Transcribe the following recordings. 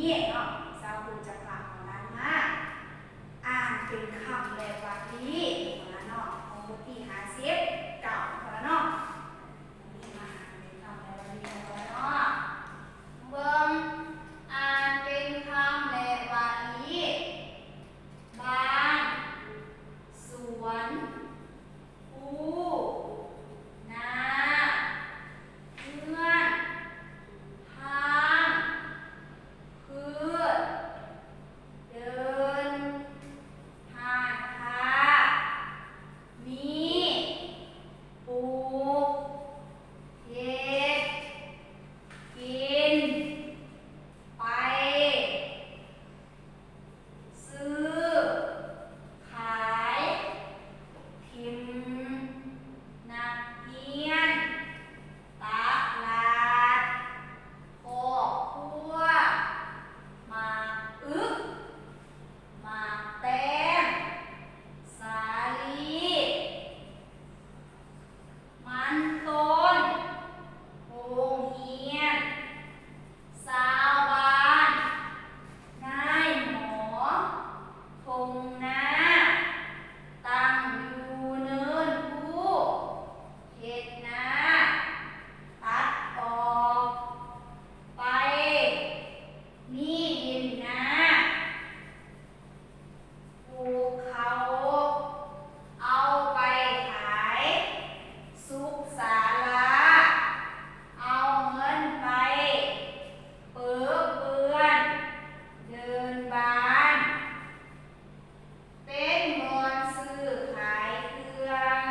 ນີ້ເນາະ ສາວຄູຈະພາເຮົາມາອ່ານເປັນຄຳ ແລະ ວະລີເນາະ ຂອງບົດທີຫ້າສິບເກົ້າເນາະ. ມາອ່ານເປັນຄຳ ແລະ ວະລີເນາະ ເບິ່ງ ອ່ານເປັນຄຳ ແລະ ວະລີ. ບ້ານ ສວນ ພູ ນາ ເຮືອນ ທາງ ພືດ ເດີ່ນ ຮ້ານຄ້າ ມີ ປູກ ເຮັດ ກິນ ໄປ ຊື້ ຂາຍ ຖິ້ມ ນັກຮຽນ ຕະຫຼາດ ຄອບຄົວ ໝາກອຶກ ໝາກແຕງ ສາລີ ມັນຕົ້ນ ໂຮງຮຽນ ຊາວບ້ານ ນາຍໝໍ ທົ່ງນາ ຕັ້ງຢູ່ເນີນພູ ເຮັດນາ ຕັດອອກ ໄປ ມີດິນນາ ປູກເຂົ້າ ເອົາໄປຂາຍ ສຸກສາລາ ເອົາເງິນໄປ ເປິເປື້ອນ ເດີ່ນບ້ານ ເປັນບ່ອນຊື້ຂາຍເຄື່ອງ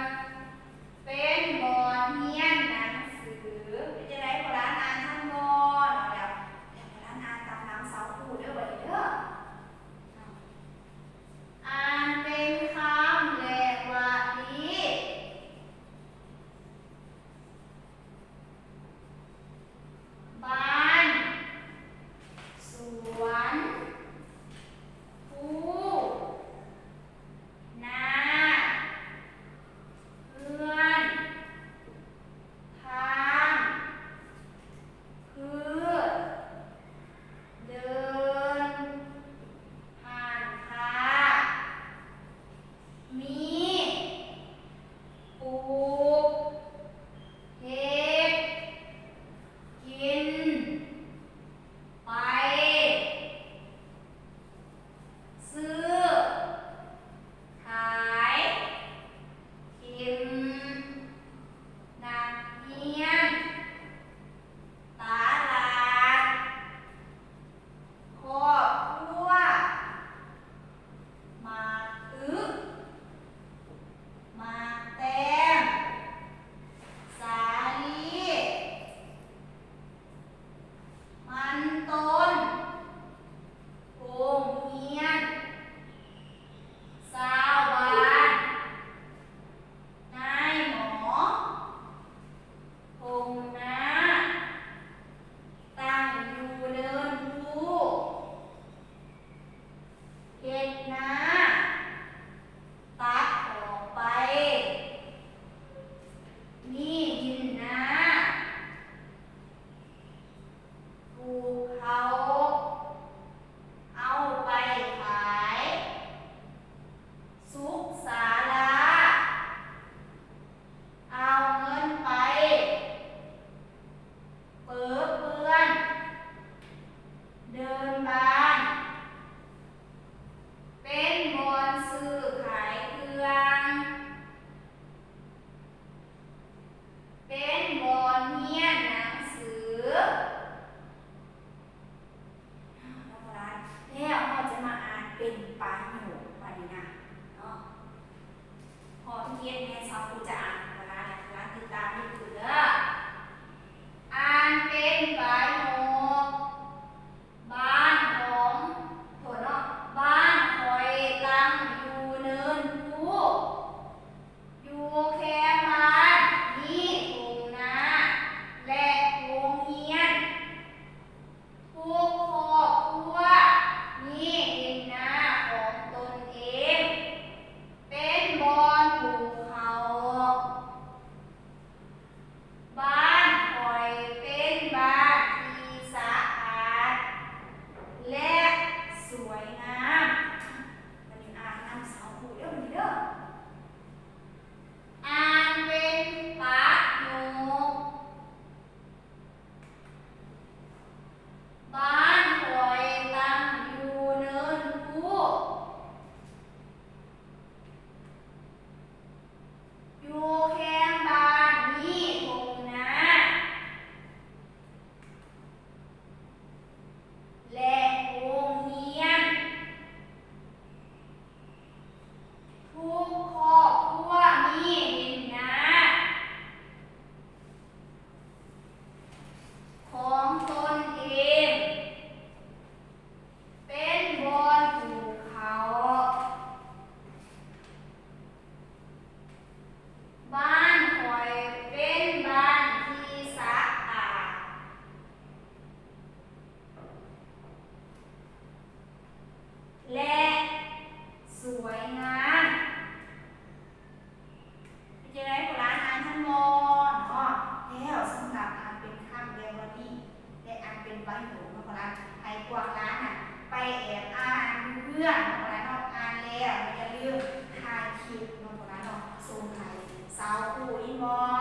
ເປັນບ່ອນຮຽນໜັງສື. ເປັນຈັ່ງໃດ ພໍ່ຫຼານອ່ານທັນບໍ່ເນາະ? ແລ້ວ ແລ້ວພໍ່ຫຼານອ່ານຕາມຫຼັງສາວຄູເດີ ບັດນີ້ເດີ. ອ່ານເປັນຄຳ ແລະ ວະລີ. ບ້ານ ສວນ ພູ ນາ ເຮືອນ ທາງ ພືດ ເດີ່ນ ຮ້ານຄ້າ ມີ ປູກ ເຮັດ ກິນ ໄປ ຊື້ ຂາຍ ຖິ້ມ ນັກຮຽນ ຕະຫຼາດ ຄອບຄົວ ໝາກອຶກ ໝາກແຕງ ສາລີ ມັນຕົ້ນ ໂຮງຮຽນ ຊາວບ້ານ ນາຍໝໍ ທົ່ງນາ ຕັ້ງຢູ່ເນີນພູ ເຮັດນາ ຕັດອອກໄປ ມີດິນນາ ປູກເຂົ້າ ເອົາໄປຂາຍ ສຸກສາລາ ເອົາເງິນໄປ ເປິເປື້ອນ ເດີ່ນບ້ານ ເປັນບ່ອນຊື້ຂາຍເຄື່ອງ ເປັນບ່ອນຮຽນໜັງສື ໃຫ້ພວກຫຼານນະໄປແອບອ່ານຢູ່ເຮືອນເນາະ ພວກຫຼານເນາະ. ອ່ານແລ້ວກໍຢ່າລືມຖ່າຍຄລິບເນາະ ພວກຫຼານເນາະ ສົ່ງໃຫ້ສາວຄູອີ່ມອ